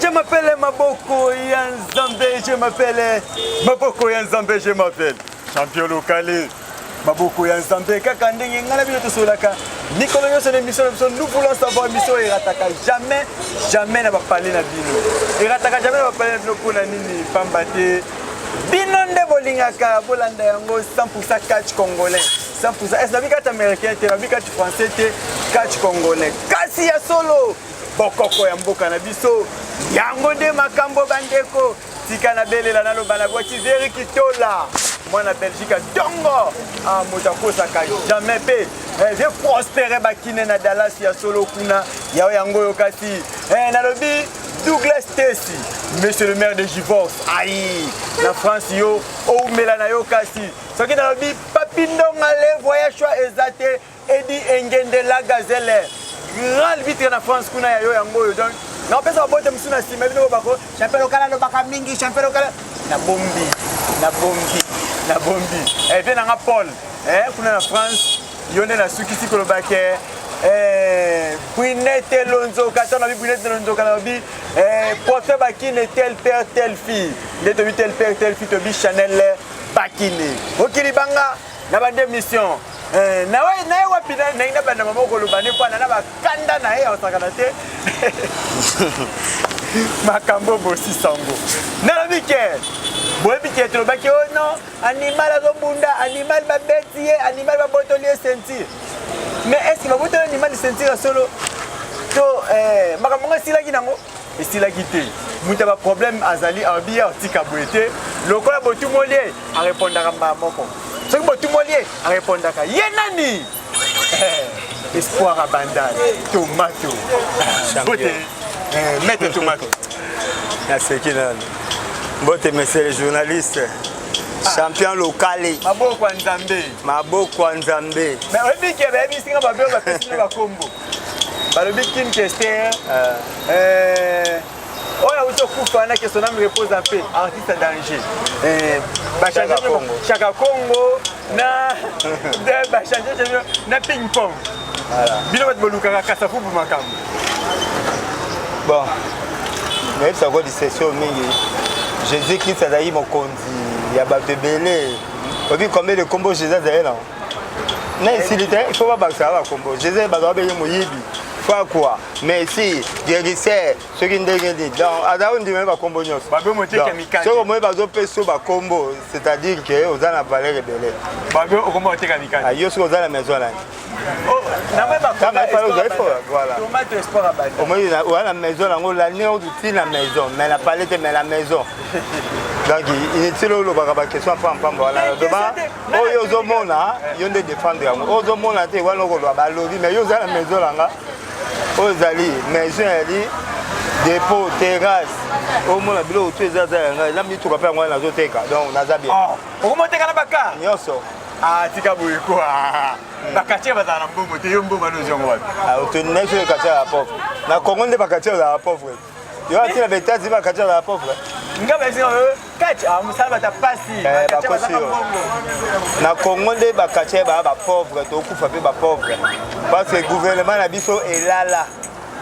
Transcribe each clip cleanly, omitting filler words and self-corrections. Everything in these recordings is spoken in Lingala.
Je m'appelle Maboko ya Nzambe, je m'appelle Maboko ya Nzambe, je m'appelle champion local. Maboko ya Nzambe kaka ndenge ngai na bino tosololaka mikolo nyonso na émission na biso. Nous voulons savoir, émission erataka jamais jamais na bapale na bino, erataka jamais na bapale na bino. Mpona nini? Pamba te bino nde bolingaka bolanda yango. 100 catch congolais, 100 est nabi catch américain te, nabi catch français te, catch congolais. Kasi ya solo, bokoko ya mboka na biso, yango nde makambo. Bandeko, tika nabelela, naloba na bwaki Veri Kitola, mwana Belgique ntongo. Ah, moto akosaka jamais mpe vie prospere bakine na Dallas ya solo kuna yao yango oyo. Kasi nalobi Douglas Tesi, monsieur le maire de Givors, ai na France, yo oumela na yo. Kasi soki nalobi Papi Ndonga, le voyage choix eza te. Edi Engende, la gazelle, grand arbitre na France kuna, ya yo yango oyo. Donc napesa babote mosusu na nsima. Bino bako champion local alobaka mingi, champion local. Nabombi, nabombi, nabombi vie nanga Paul kuna na France. Yo nde nasukisi koloba ke Brunette Lonzoka. Ntango nabi Brunette Lonzoka, nalobi Portrait Bakine, tel père telle fille. Nde tobi tel père telle fille, tobi Chanel Bakine okili banga na bande mission naye wapi. Nayi na banda mama koloba ne mpo na bakanda na ye akosakana te. Makambo bosisango, nalobi ke boyebi ke tolobaki o non, animal azobunda, animal babeti ye, animal babotoli ye ceinture. Mais est ce que babotoli animal ceinture ya solo to makambo ngo esilaki nango? Esilaki te. Moto ya baproblème azali, alobi ye atika boye te. Lokola botumoli ye, arépondaka mbala moko. Soki botumoli ye, arépondaka ye nani? Espoir abandal Tomato. Mbote, maître Tomato. Naseki nano. Mbote, monsieur le journaliste, champion local. Maboko ya Nzambe. Maboko ya Nzambe. Mais oyebi ke bayebisi nga babe, bapesi nga bakombo, balobi Kim Kester oyo awuti okufa wana, que son âme repose en paix, artiste danger. Chaka Congo na bachange na ping pong. Bino bato bolukaka Kasafubu makambo. Bon, nayebisa ko discussion mingi. Jésus Christ azalaki mokonzi ya bato ebele. Obi combien de kombo Jésus azali nango na esili te. Il faut babakisaka bakombo. Jésus, bato babenge moyibi fakwa, messi, guérisseur, soki ndenge nini. Donc aza ondima bakombo nyonso. Soki omoi bazopesa bakombo, c'est-à-dire que oza na valeur ebele. Yo soki oza na maison nani? Omoi oza na maison yango, lani otuti na maison, mais na palais te, mais na maison. Donc inutile olobaka baquestion pampamba wana. Loba oyo ozomona, yo nde défendre yango. Oyo ozomona te wana, okoloba balobi, mais yo oza na maison nanga. Oyo ezali maison, ezali dépôt, terrasse. Omona biloko tu eza aza yanga, eza mituka mpe yango wana nazoteka. Donc naza bien. Okomoteka na baka? Nyonso. Tika boye ko, baquartier bazala na mbongo te. Yo mbongo wana ozongo wapi? Neso quartier ya pauvre na Congo nde baquartier bazala pauvre. Yo atina ba États-Unis, baquartier bazala pauvre? Nga kati mosala bata pasi. Bakosi yo. Na Congo nde baquartier baya bapauvre, tokufa mpe bapauvre parce que gouvernement na biso elala.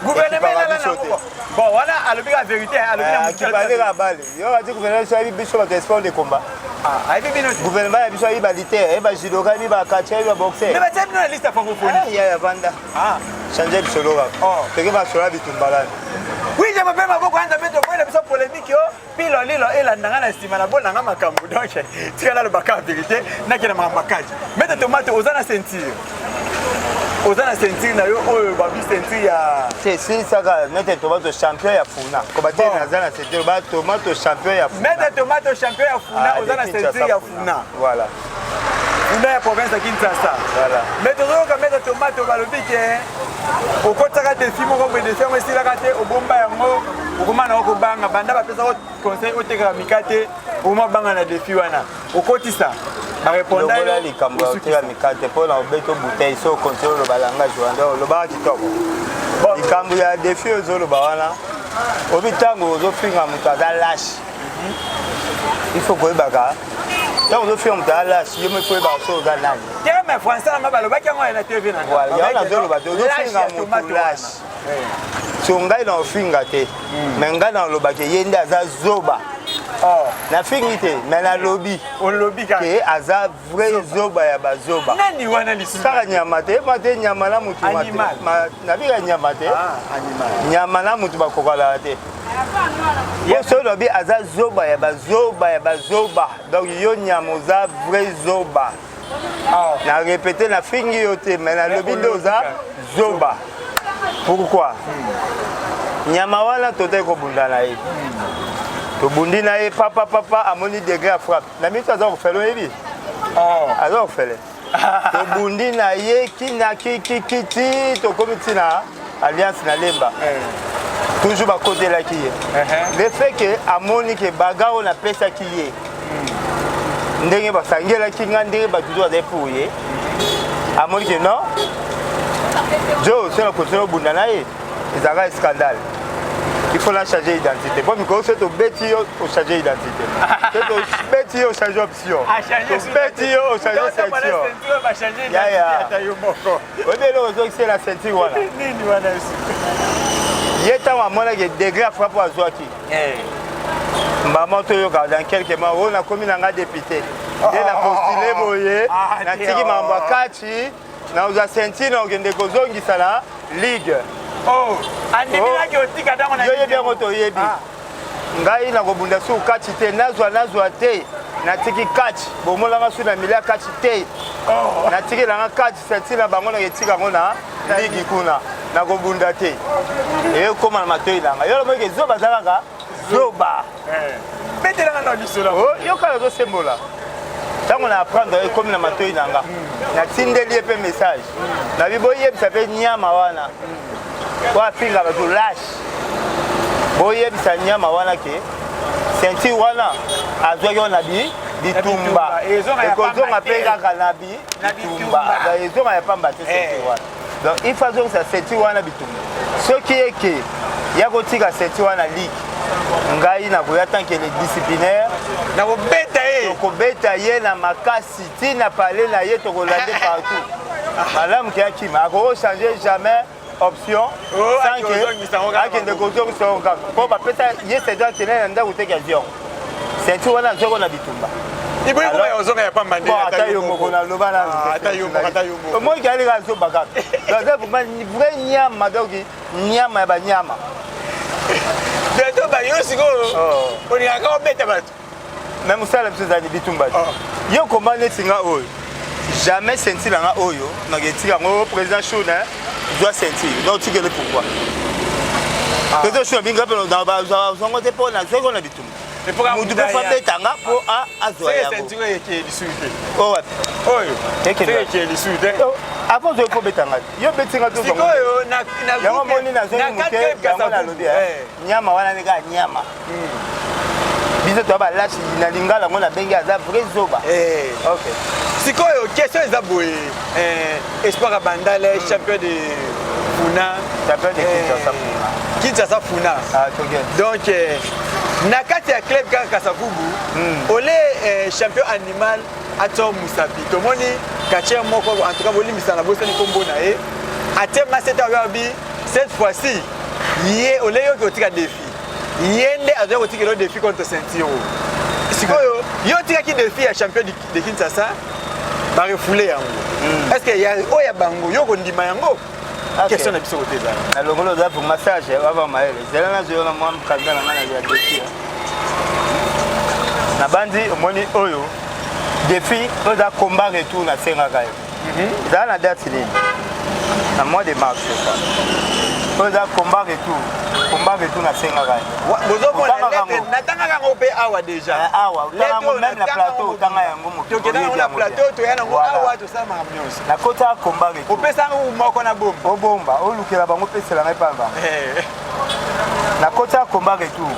Gouvernement elala na bon wana alobi ka vérité. Alobi kaka bale. Yo ati gouvernement biso ayebi biso bato ya sport de combat. Ayebi bino? Gouvernement ya biso ayebi balutteur, ayebi bajudoka, ayebi bacatcheur, ayebi baboxeur. Mais batia bino na liste ya francophonie. Ya vanda, change lisolo kaka, toke basola bitumba lani. Oui, je m'appelle Maboko ya Nzambe. Tokoyela biso polémique yo pilo lilo elandanga na nsima na bonanga makambo. Donc tika nalobaka vérité, nakenda makambo makasi. Maître Tomate, oza na ceinture, oza na ceinture na yo oyo babi ceinture ya Te, silisaka. Maître Tomato, champion ya Funa. Koba te, naza na ceinture ba Tomato, champion ya Funa. Maître Tomato, champion ya Funa. Oza na ceinture ya Funa. Voilà. Funa ya province ya Kinshasa. Voilà. Mais tozoyoka, Maître Tomato, balobi ke okotaka défi moko boye, défi yango esilaka te, obomba yango, okoma na okobanga. Banda bapesaka conseil otekaka mika te, okoma banga na défi wana okotisa. Bareponda likambo ya oteka mikate mpo na obeta bouteille. So okontinue oloba langage wana, olobaka kitoko. Likambo ya défi ozoloba wana, obi ntango ozofinga moto aza lâche, il faut koyebaka ntango ozofinga moto aza lâche, yo mo ifo oyebaka so oza nani. Terme français nanga balobaki yango na TV. Na yango nazoloba te, ozofinga moto lâche. So ngai na ofinga te, mais ngai na olobaki ye nde aza zoba. Oh. Nafingi te, mais nalobi olobi kaka ke aza vrai zoba ya bazoba. Nani wana lisusu? Kaka nyama te, ma te nyama na mutu ma te. Animal. Nabika nyama te. Ah, animal. Nyama na mutu bakokalaka te. Yo soki olobi aza zoba ya bazoba ya bazoba, donc yo nyama oza vrai zoba. Ah. Na répété, nafingi yo te, mais nalobi nde oza zoba. Pourquoi? Nyama wana totaki kobunda na ye, tobundi na ye papa papa, amoni degré ya frappe na miso, aza kofele, oyebi. Oh. Aza kofele, tobundi na ye kina kikikiti, tokomi ntina Alliance na Lemba. Toujours bakotelaki ye. Le fait ke amoni ke baga oyo napesaki ye, ndenge basangelaki nga, ndenge bato to bazali pour ye, amoni ke non, jo so na continue obunda na ye, ezalaka scandale, il faut na changer identité, po mikolo so tobeti yo, ochange identité, so tobeti yo, ochange option, tobeti yo, ochange ceinture. Yaya. Ata yo moko. Oyebi eloko ezokisela ceinture wana? Nini wana? Ye ntango amonaki degré ya frappe azwaki, mbama toyoka dans quelques mois oyo nakomi na nga député nde na postule boye, Ah, natiki makambo ya kati, nazwa ceinture, na okende kozongisa na ligue. Oh, andimelaki otika ntango na Yo yebi yango, toyebi. Ah. Ngai nakobunda suku kati te, nazwa te, natiki kati, bomonanga su na milia kati te. Oh. Natikelanga kati ceinture na bango, naketika yango na ligue kuna, nakobunda te. Ekóma na matoi nanga, yo lomoki zoba, aza kaka zoba. Betelanga na lisolo. Oh, yo kaka ozosembola. Ntango na apprendre, ekomi na matoi na nga, natindeli ye mpe message, nabi boyebisa mpe nyama wana po afinga bato lâche, boyebisa nyama wana ke ceinture wana azwaki wana na bitumba, Ezonga ya ekozonga pamba mpe te. kaka na Na bitumba. bitumba. Ezonga ya pamba te ceinture wana. Donc il faut azongisa ceinture wana bitumba. Soki eke ya kotika ceinture wana ligue, ngai nakoya tant que le disciplinaire. Nakobeta ye. Tokobeta ye na makasi ntina pale na ye, tokolande partout. Malamu ke akima, akoko changer jamais option Oh, sans que kozongisa yango kaka. Akende kozongisa yango kaka mpo bapesa ye ceinture, akende na ndako teki azwi yango, ceinture wana azwako na bitumba. Iboyi kuma ya ozonga ya pamba nde. Bon, ata yo moko naloba. Ah, ata yo moko, ata yo moko. Omoki aleka azoba kaka. Donc aza vraiment vrai nyama, donc nyama ya banyama. Bientôt bayo sikoyo. Oh. Olingaka obeta bato. Mais mosala biso ezali bitumba te. Oh. Yo koma neti nga oyo, jamais ceinture na nga oyo nake etika yango. Président Shuna zwa ceinture, donc tikele. Pourquoi président Shuna binga mpe bazwango te? Mpo nazwaki na bitumba, motu mpe fa betanga mpo azwa yango. Ceinture eke lisusu te. Oyo wapi? Oyo. Ekende wapi? Eke lisusu te. Avant ozoki mpo betanga te, yo betinga to. Sikoyo Yango moni nazongi moke, yango nalobi nyama wana nde kaka nyama. Biso toya balâche na lingala, yango nabengi aza vrai zoba. Ok. Sikoyo question eza boye: Espoir ya Bandale, champion de Funa. Champion de Kinshasa Funa. Kinshasa Funa. Ah, toke. Donc na kati ya club kaka Kasavubu, ole champion animal atia mosapi, tomoni quartier moko, en tout cas bolimbisa na bosani nkombo na ye, atie masete abe cette fois-ci ye ole yoki otika défi, ye nde azwaki kotikela yo défi contre ceinture. Sikoyo yo otikaki défi ya champion de Kinshasa, barefouler yango. Est ce que oyo ya bango yo kondima yango? Question na biso kote ezala. Na lokolo oza pour massage baba mayele, zela nazwa na mwa mokanda na ngai na ya défi na bandi. Omoni oyo défi oyo eza combat retour, nasengaka yo, ezala na date nini? Na mois de mars, je crois. Oyo eza combat retour, combat retour nasengaka yo. Bozomona. Otangaka yango? Natangaka yango mpe awa déjà. Eh, awa otanga yango, même na plateau otanga yango. Tokenda yango na plateau, toya nango awa, tosala makambo nyonso. Nakota combat retour. Opesa yango moko na bomba. Obomba, olukela bango, opesela ngai mpa bango. Nakota combat retour,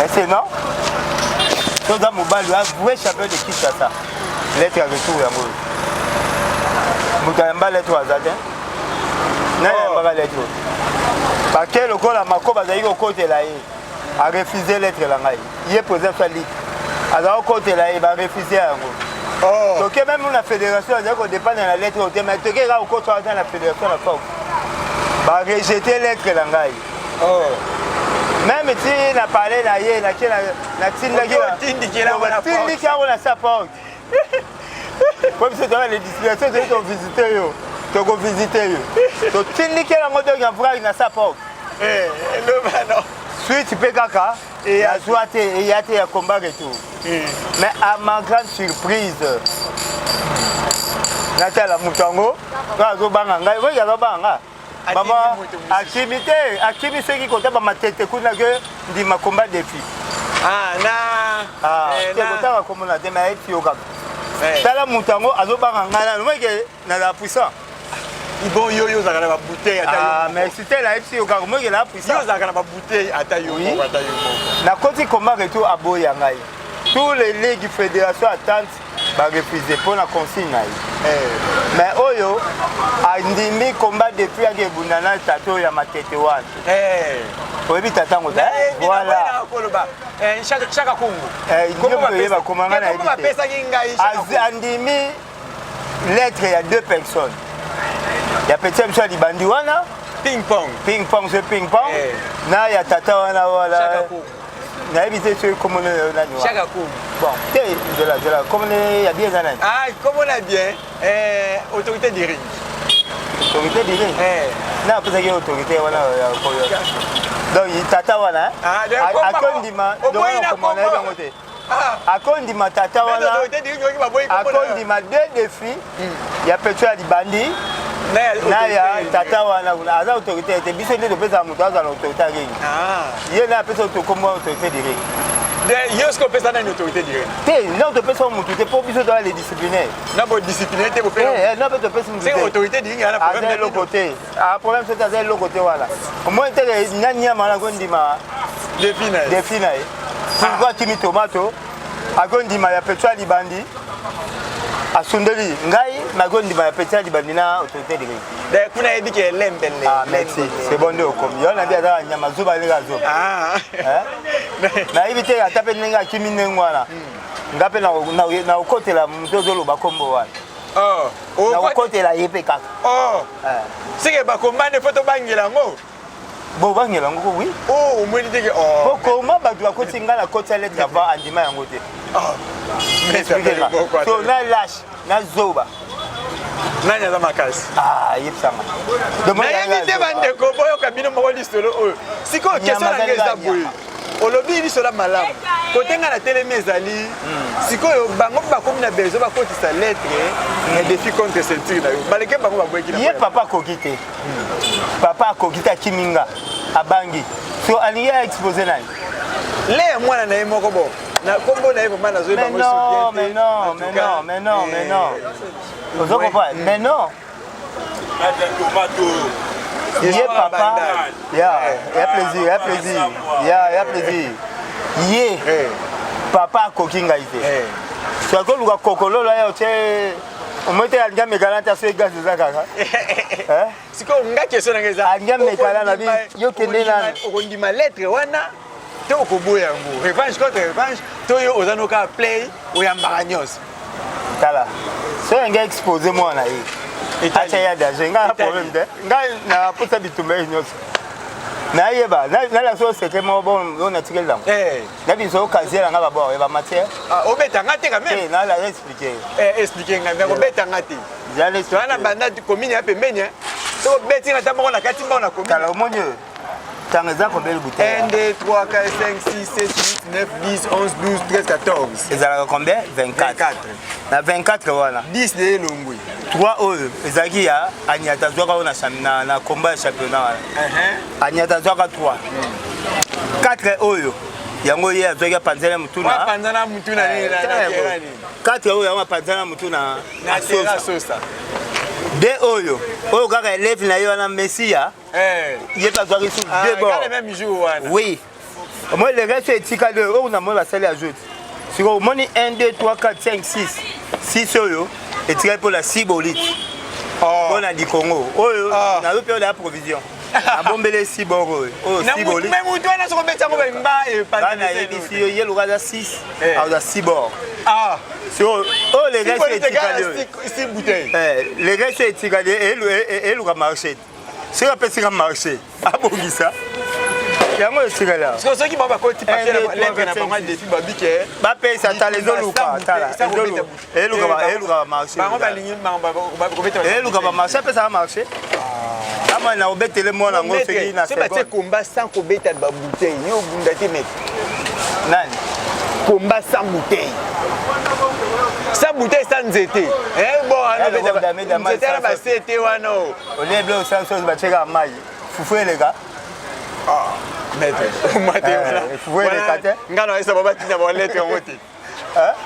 ese non, toza mobali oya vrai champion de Kinshasa. Lettre ya retour yango oyo, moto ayamba lettre aza te. Nani ayambaka lettre oyo? Bake lokola mako bazali kokotela ye, arefuse lettre na ngai. Ye président sa ligue azala kokotela ye, barefuse yango. Toke même na fédération, azali kodépendre na lettre oyo te, mais toke kaka kokota ata na fédération na force. Barejete lettre na ngai. Oh. Même ti na parle na ye, nake natindaki, tindiki yango na sa porte. Po biso toza les disciplinations, toyei tovisite yo, tokovisite yo, totindiki yango donc ya vrage na sa porte. Eh, suite mpe kaka azwa te, eya te ya combat retour. Mais à ma grande surprise, natala moto yango oyo azobanga ngai, oyo azobanga nga mama akimi te, akimi soki kota bamatete kuna ke ndima combat défi. Te kotanga komona te, mais ayeti yo kaka. Tala moto yango azobanga ngai nano moke nazala puissant. Bon, yo yo ozalaka na babouteille ata. Ah, merci te, nayebisi yo kaka moke na puissant. Yo ozalaka na babouteille ata yo moko, ata yo moko. Nakoti combat retour, aboya ngai. Tous les ligues, fédération attente barefuse mpo na consigne na ye. Mais oyo andimi combat depuis ake ebunda na tata oyo ya matete wana. Oyebi tata yango te? Voilà, koloba Chaka Kongo. Oyeba koma ngai nayebi te. Bapesaki ngai. Andimi lettre ya deux personnes, ya petit biso ya libandi wana. Ping pong. Ping pong, so ping pong na ya tata wana wala nayebi te soki komona nani wana. Chaka Kongo. Bon te, nzela nzela, komona ya bien eza nani? Ah, komona bien, autorité du ring. Autorité du ring na apesaki autorité wana ya koyo. Donc tata wana akondima, komona yebi yango te, akondima tata wana, akondima deux défis ya petro ya libandi na ya tata wana kuna. Aza autorité te, biso nde topesaka moto aza na autorité ya ring. Ye nde apesa tokombo autorité du ring. Yo soki opesa nani autorité du ring? Te, non, topesa motu te, mpo biso toza les disciplinaire. Na bodisciplinaire te? Na mpe topesi motu. Autorité du ring aza eloko te, problème soki aza eloko te wana, omoni te na nyama wana akondima défi na ye. Pourquoi akimi tomato? Akondima ya petro ya libandi, asundoli ngai, mais akondima ya petro ya libandi na autorité du ring. Kuna yebi ke elembele. Ah, merci, c'est bon nde okomi yo. Nabi aza nyama zoba, ndenge azoba, nayebi te ata mpe ndenge akimi ndenge wana. Nga mpe nakokotela moto ozoloba nkombo wana, nakokotela ye mpe kaka. Seke bakomba nde fo tobangela yango. Bobangela yango, oui. Omoni teke. Po koma bato bakoti ngai nakoti ya lettre avant, andima yango te. So na lâche na zoba. Nani aza makasi? Yebisanga. Nayebi te, bandeko, boyoka bino moko lisolo oyo. Sikoyo question na ngai eza boye: olobi lisolo ya malamu kote ngai na telemi ezali sikoyo, bango mpe bakomi na besoin bakotisa lettre ya défi contre ceinture na yo, baleke bango baboyeki. Ye papa akoki te, papa akoki te, akimi nga, abangi. So alingi aexpose nani? Le ya mwana na ye moko bo na kombo na ye vraiment nazoyeba. Mais non, mais non, mais non, mais non, mais non, ozo comprendre, mais non. Ye papa ya ya plaisir, ya plaisir, ya plaisir. Ye papa akoki ngai te, so akoluka kokololo ya otie omoi te, alingi amekana te, aso egaz eza kaka. Sikoyo nga question nanga eza: Alingi amekana na bi yo kende nanu. Okondima lettre wana to okoboya yango, revanche contre revanche, to yo oza noka play, oyambaka nyonso? Tala, so yangi expose mwana ye, atya ya danger, ngai na problème te. Ngai naposa bitumba ye nyonso nayeba, nala so secret moko bon oyo natikeli nango na biso okaziela nga babord ya bamatière. Obeta nga te quand même. Nala expliqué. Expliqué nga, mais obeta nga te. Toza na banda commune ya pembeni, soki obeti nga ata moko na kati mbao na commune. Tala, omoni oyo ntango eza combien de bouteille? 1, 2, 3, 4, 5, 6, 7, 8, 9, 10, 11, 12, 13, 14. Ezalaka combien? 24. Na 24 wana, 10 de elongwi. 3 oyo ezalaki ya Aniata, azwaka oyo na combat ya championnat wana. Aniata azwaka 3, 4 oyo yango ye azwaki, apanzana mutu na Apanzana mutu na nini? 4 oyo yango apanzana mutu na Asosa. De oyo oyo kaka élève na ye wana Messia, ye mpe azwaki su deux bord oui. Omoni, le reste etikali oyo namoni basali ajoute. Sikoyo omoni 1, 2, 3, 4, 5, 6, 6 oyo etikali mpo na sibolite mpo na likongo oyo nazo mpe oyo ya provision, nabombeli sibor oyo oyo sibolite. Mutu wana soko obeti yango bemba. Nayebisi yo, ye loka aza 6, aza sibor. Sikoyo oyo le reste etikali oyo, le reste etikali eluka marché. Soki apesi nga marché, abongisa yango etikali awa. Soki bango bakoti papier lettre na bango défi babi ke bapesa, tala, ezoluka, tala, eluka bamarché. Bango balingi kobeta, eluka bamarché, apesaka marché ama na obetele mwana yango soki na soki batie combat sans kobeta babouteille, yo obunda te, maître? Nani? Combat sans bouteille, sans bouteille, sans nzete. Bon, nzete wana basete wana. Olie biloko sans soki batieka mai, fufu eleka. Maître, mate wana. Fufu eleka te. Nga na oyesa batinda balettre yango te,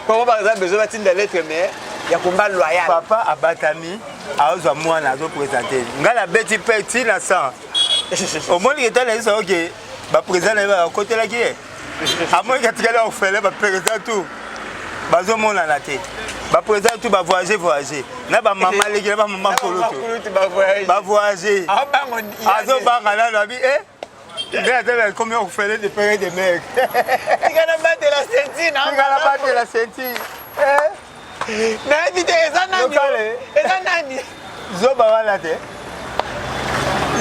po baza besoin batinda lettre, mais ya combat loyal. Papa abatami, azwa mwana, azoprésente ngai, nabeti mpe ntina 100. Omoni ke tala yeso oke baprésident na ye bakotelaki ye, amoni katikali orphelin. Baprésident tout bazomonana te, baprésident tout bavoyage voyage na bamama leki na bamama koloto bavoyage. Azobanga nano abi e nde ata ekomi orphelin de père et de mère. Tikana batela ceinture. Tikana batela ceinture. Nayebi te eza nani, eza nani. Zoba wana te,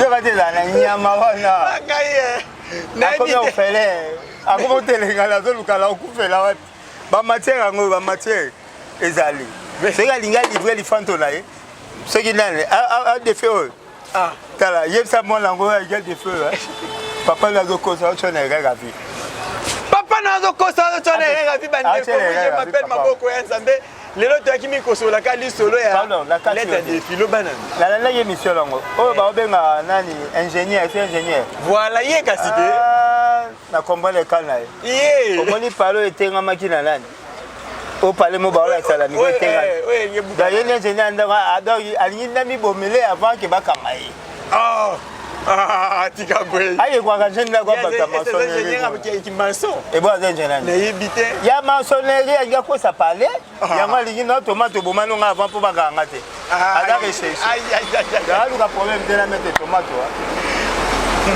zoba te, ezala na nyama wana. Ngai. Akomi orphelin, akomi otelengana, azolukala okufela wapi. Bamatière yango, bamatière ezali. Soki alingi alivre lifanto na ye, soki nani adefe oyo, tala, yebisa mwana yango alingi adefe oyo, papa na azokosa otyo na erreur avi. Papa na azokosa otyo na erreur avi. Bandeko, je m'appelle Maboko ya Nzambe. Lelo toyaki mikosolaka lisolo ya lettre défi, loba nani. Nalandaki émission yango oyo baobenga nani, ingénieur, so ingénieur. Voilà ye, kasi te. Na comprendre ekal na ye. Ye. Omoni palo etengamaki na nani, o pale mo baolakisala miko etengami. Donc ye nde ingénieur ndako, donc alingi nda mibomele avant ke bakanga ye. Tika boye. Ayekwaka jeune ndako abata maçonnerie. Maçon. Ebo aza ingénieur. Nayebi te. Ya maçonnerie, alingi akosa pale yango, alingi na tomate oboma nonga avant mpo bakanga te. Aza recherche, aluka problème te na maître tomate.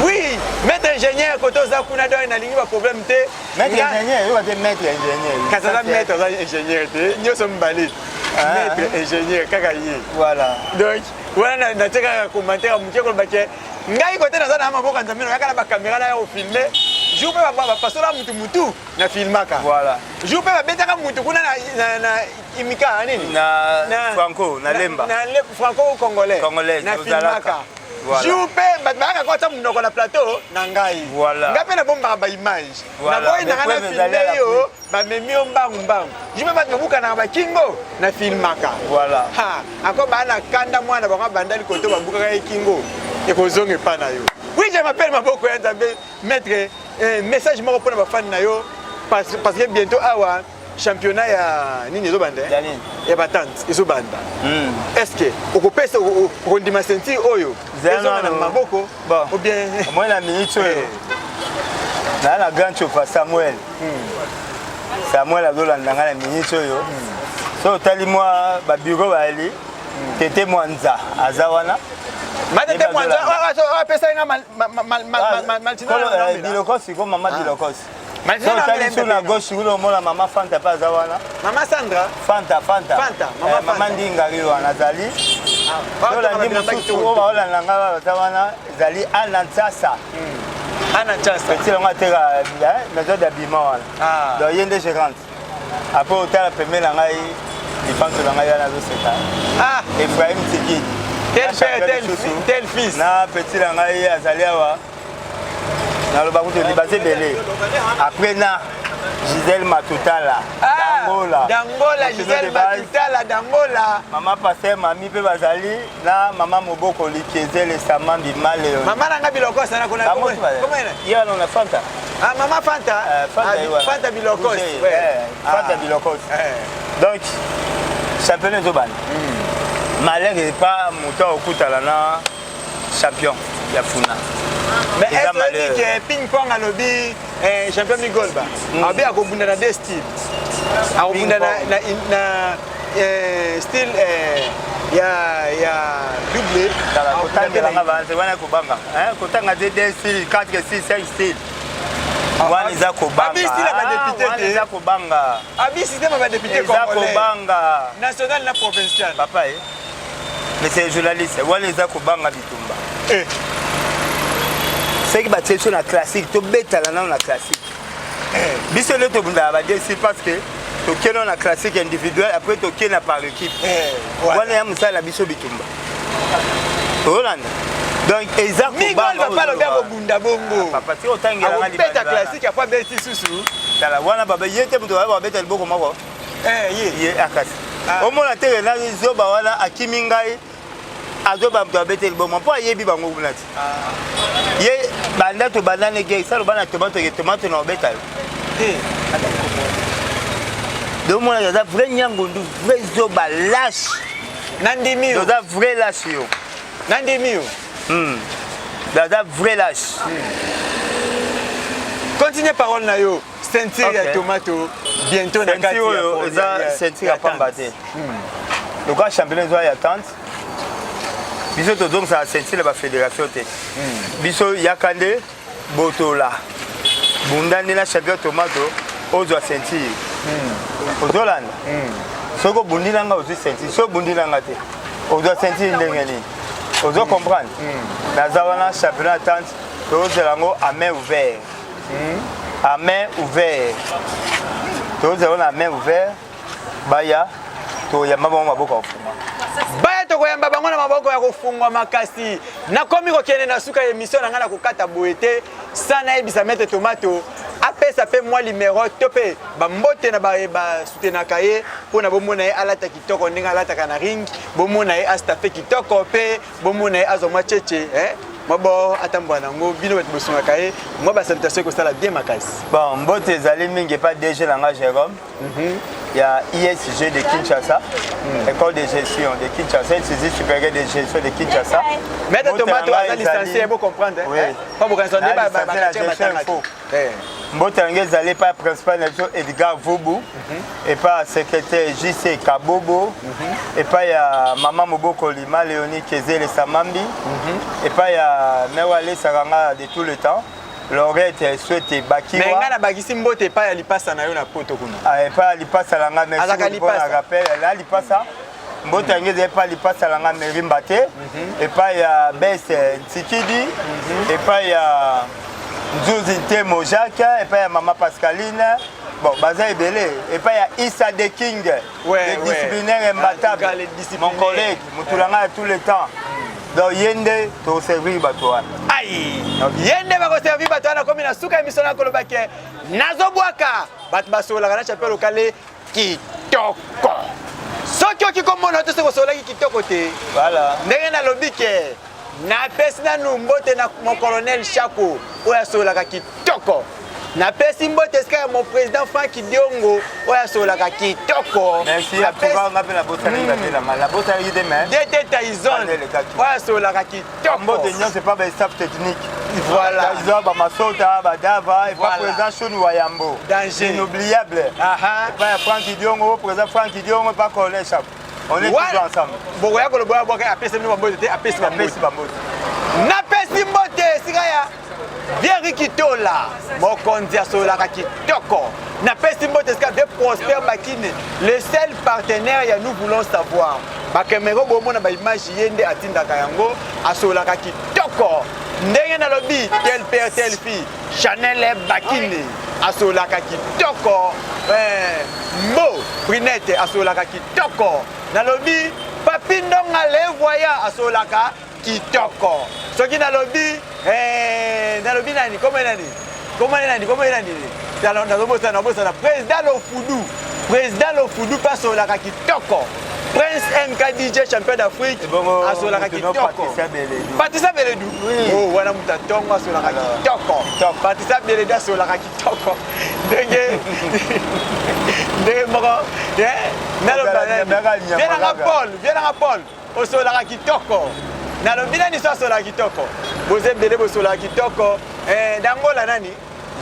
Oui, maître ingénieur, koto oza kuna, donc nalingi baproblème te. Maître ingénieur, yoka te, maître ingénieur. Kasi aza maître, aza ingénieur te, nyonso mibale, maître ingénieur kaka ye. Voilà. Donc wana natie kaka commentaire ya moke koloba ke ngai kote naza na maboko ya Nzambe, nayaka na bacaméra na ya kofilme. Jour mpe bapasola mutu mutu, na filmaka. Voilà. Jour mpe babetaka mutu kuna na imika nini. Na Franco na Lemba. Na Franco Congolais. Congolais. Na filmaka. Jour mpe bato bayaka kota monoko na plateau na ngai, ngai mpe nabombaka baimage, naboyi nanga na filme yo, bamemi yo mbangu mbangu. Jour mpe bato babukanaka bakingo, na filmaka. Voilà. Ako baa na kanda, mwana bango abanda likoto, babukaka ye kingo, ekozonga epa na yo. Oui, je m'appelle Maboko ya Nzambe. Maître, message moko mpona bafani na yo, parce que bientôt awa championnat ya nini ezobanda, ya batante ezobanda. Est ce que okopesa, okondima ceinture oyo ezonga na maboko ou bien? Moi, na minute oyo naa na grand chofa Samuel. Samuel azolanda ngai na minute oyo. So otali mwa babiro bayali tete Mwanza aza wana. Matete Mwanza apesaki nga. Bilokosi ko mama Bilokosi. So otali so na gauche kuna, omona mama Fanta mpe aza wana. Mama Sandra. Fanta, Fanta. Fanta, mama. Mama Ndingari wana azali. Tolandi mosusu oyo baolanda ngai baza wana, ezali Ana Ntsasa. Ana Ntsasa. Petit yango ateka maison d'habillement wana, donc ye nde gérante. Après otala pembe na ngai, lipanso na ngai wana azoseka, Ephraim Tikidi. Tel père, tel fils. Na petit na ngai azali awa, naloba kutu baza ebele. Après na Gisèle Matutala. Dangola. Dangola, Gisèle Matutala Dangola. Mama paster mami mpe bazali na mama Mobokoli Kezele Samambi Maleo. Mama nanga Bilokos na kuna. Ye wana na Fanta. Ah, mama Fanta. Fanta. Fanta Bilokos. Fanta Bilokos. Donc championnat ezobanda, malheur epa moto akokutana na champion ya Funa. Mais est-ce que ping pong alobi champion Migolba abi akobunda na deux styles, akobunda na style ya double? Kotangelanga banze wana kobanga, kotanga te 2 style, 4, 6, 5 style wana eza kobanga, eza kobanga. Abi système ya badéputé. Eza kobanga. National na provincial. Papa e, monsieur journaliste, wana eza kobanga bitumba. Eh. Soki batie biso na classique, tobetana nano na classique. Eh. Biso nde tobundaka ba desi parce que tokei nano na classique individuel, après tokei na par équipe. Eh, voilà. Wana ya mosala na biso bitumba. Olanda. Donc eza Miguel kobanga papa alobi ozoloba. akobunda bongo. Papa ti otangela nga Akobeta libanda. classique après abeti susu. Tala wana baba ye te moto baba babeta liboko moko. Eh, ye. Ye akasi. Ah. Omona te ke na zoba wana akimi ngai azoba moto abete liboko mpo ayebi bango kuna ti. Ah. Ye banda tobanda ne gei salo bana tomato ke tomato na obeta yo. Te. Donc mona aza vrai nyangundu, vrai zoba lâche. Nandimi yo. Oza vrai lâche yo. Nandimi yo. Aza vrai lâche. Continue parole na yo. Ceinture ya Ok. tomato bientôt na kati Ceinture ya oyo ya- eza ya- ceinture ya ya pamba tente. te. Lokola championnat ezwa ya tente, biso tozongisaka ceinture na bafédération te. Biso yaka nde botola bunda nde na champion tomato ozwa ceinture. Ozolanda soki obundi na nga ozwi ceinture, soki obundi na nga te ozwa ceinture ndenge nini? Ozo comprendre? Naza wana championnat ya tente, tozozela yango à main ouverte. À main ouverte, tozozela yango na main ouverte. Baya toyamba bango maboko ya kofungwa. Baya tokoyamba bango na maboko ya kofungwa makasi. Nakomi kokende na suka ya émission na ngai na kokata boye te sa nayebisa maître tomato apesa mpe mwa limero to mpe bambote na basoutenaka ye mpo na bomona ye alata kitoko ndenge alataka na ring, bomona ye astafe kitoko mpe bomona ye azwa mwa cheche, eh? Mwa bo atambola nango bino bato bosungaka ye mwa basalutation ekosala bien makasi. Bon, mbote ezali mingi epa DG na nga Jérôme ya ISG de Kinshasa, école de gestion de Kinshasa, Institut supérieur de gestion de Kinshasa. Maître Mbote na tomato ngai aza licencié, bo comprendre, Oui. eh? Pa bokanisa nde Na licencié na gestion batangaki. info. Eh. Mbote yango ezali epai principal na biso Edgar Vubu, epai ya secrétaire JC Kabobo, epai ya mama Mobokoli ma Léonie Kezele Samambi, epai ya mère alesaka nga de tout le temps Lorette Swete Me Bakiwa. ngai nabakisi mbote epai ya lipasa na yo na poto kuna. Ah, epai ya lipasa na nga, merci Azaka beaucoup mpona lipasa. rappel na lipasa. Mbote yango ezali epai ya lipasa na nga Merimba te, epai ya Bese Ntikidi, epai ya Nzuzi Ntemo Jacques, epai ya mama Pascaline. Bon, baza ebele, epai ya Issa de King, Ouais, le ouais. disciplinaire En tout imbattable, cas, le disciplinaire. mon collègue motulanga ya tout le temps. Donc ye nde toservir bato wana. Ai, ye nde bakoservi bato wana. Komi na suka ya émission na koloba ke nazobwaka bato basololaka na champion lokale kitoko. Soki oki komona te, soki osololaki kitoko te. Voilà. Ndenge nalobi ke napesi nanu mbote na mon colonel Chako oyo asololaka kitoko. Napesi mbote esika ya mon président Frank Diongo oyo asololaka kitoko. Merci. Atuka nga mpe nabosanaki batelanga, nabosanaki te, mais DT Tyson Wana elekaki. oyo asololaka kitoko. Mbote nyonso epa ba staff technique. Voilà. Tyson, bamasota badava, epa Voilà. président Shuni Wayambo. Danger. Inoubliable. Aha. Epa ya Frank Diongo, président Frank Diongo, epa colonel Chako, on est Wana- toujours ensemble. Bokoya koloba oyo abwaka apesi bino bambote te, apesi bambote. Apesi bambote. Napesi mbote esika ya vieux Kitola, mokonzi asololaka kitoko. Napesi mbote esika vieux Prosper Bakine, le seul partenaire ya Nous Voulons Savoir. Bakemero bomona baimage, ye nde atindaka yango, asololaka kitoko. Ndenge nalobi tel père tel fille, Chanel Bakine asololaka kitoko. Eh, Mbo Brinete asololaka kitoko. Nalobi Papi Ndonga le voyant asololaka kitoko. Soki nalobi eh, nalobi nani, kombo nani, kombo nani, kombo nani, nazobosana, nabosana. Président Lofudu, président Lofudu mpe asololaka kitoko. Prince MK DJ, champion d'Afrique, Ebongo asololaka moto no kitoko. Patricia Beledu. Patricia Beledu. Oui. Oh, wana moto atongo asololaka Alors, kitoko. kitoko. Patricia Beledu asololaka kitoko ndenge ndenge moko. Eh, naloba Ozala nani? nyama nyama Vie nanga kaka. Paul, vie nanga Paul osololaka kitoko. Nalobi nani so asololaka kitoko? Boza ebele bosololaka kitoko. Eh, Dangola nani?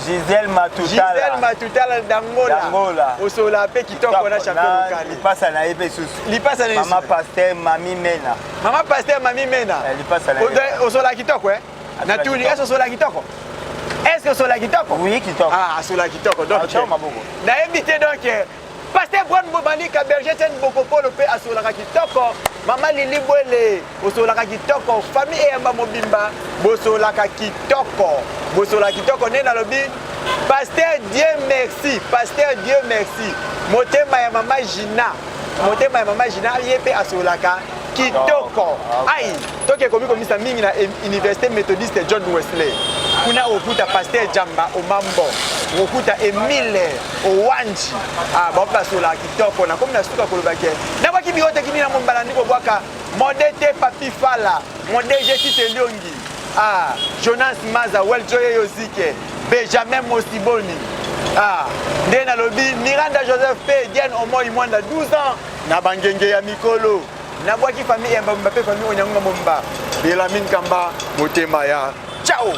Gisèle Matutala. Gisèle Matutala Dangola. Dangola. Osololaka mpe kitoko na champion Na lokale. lipasa na ye mpe susu. Lipasa na ye mama susu. Pasteur Mami Mena. Mama pasteur Mami Mena. Eh, lipasa na ye. Osola kitoko, eh? Asola Natuni, kitoko. est-ce osola kitoko? Est-ce que osola kitoko? Oui, kitoko. Ah, asola kitoko. Donc Ah, ciao, maboko. Nayebi te donc eh, Pasteur Brown Bobalika, Berger Chen Bokopolo mpe asololaka kitoko. Mama Lili Bwele, osololaka kitoko. Famille Eyamba mobimba, bosololaka kitoko. Bosololaka kitoko nde nalobi Pasteur Dieu merci, Pasteur Dieu merci. Motema ya mama Gina, motema ya mama Gina ye mpe asololaka kitoko. Ai, toke komi komisa mingi na Université Méthodiste John Wesley. Kuna okuta Pasteur Jamba Omambo, okuta Emile Owanji. Ah, ba basololaka kitoko. Nakomi na suka koloba ke nabwaki biyote kini na mombala ndi kobwaka Modete Papi Fala, mon DG Tite Liongi. Ah, Jonas Maza, Weljoye Yozike, Benjamin Mosiboni. Ah, nde nalobi Miranda Joseph pe Diane Omoi Mwanda 12 ans na bangenge ya mikolo. Nabwaki famille ya Mbamba pe famille Onyango Momba. Belamine Kamba, motema ya ciao.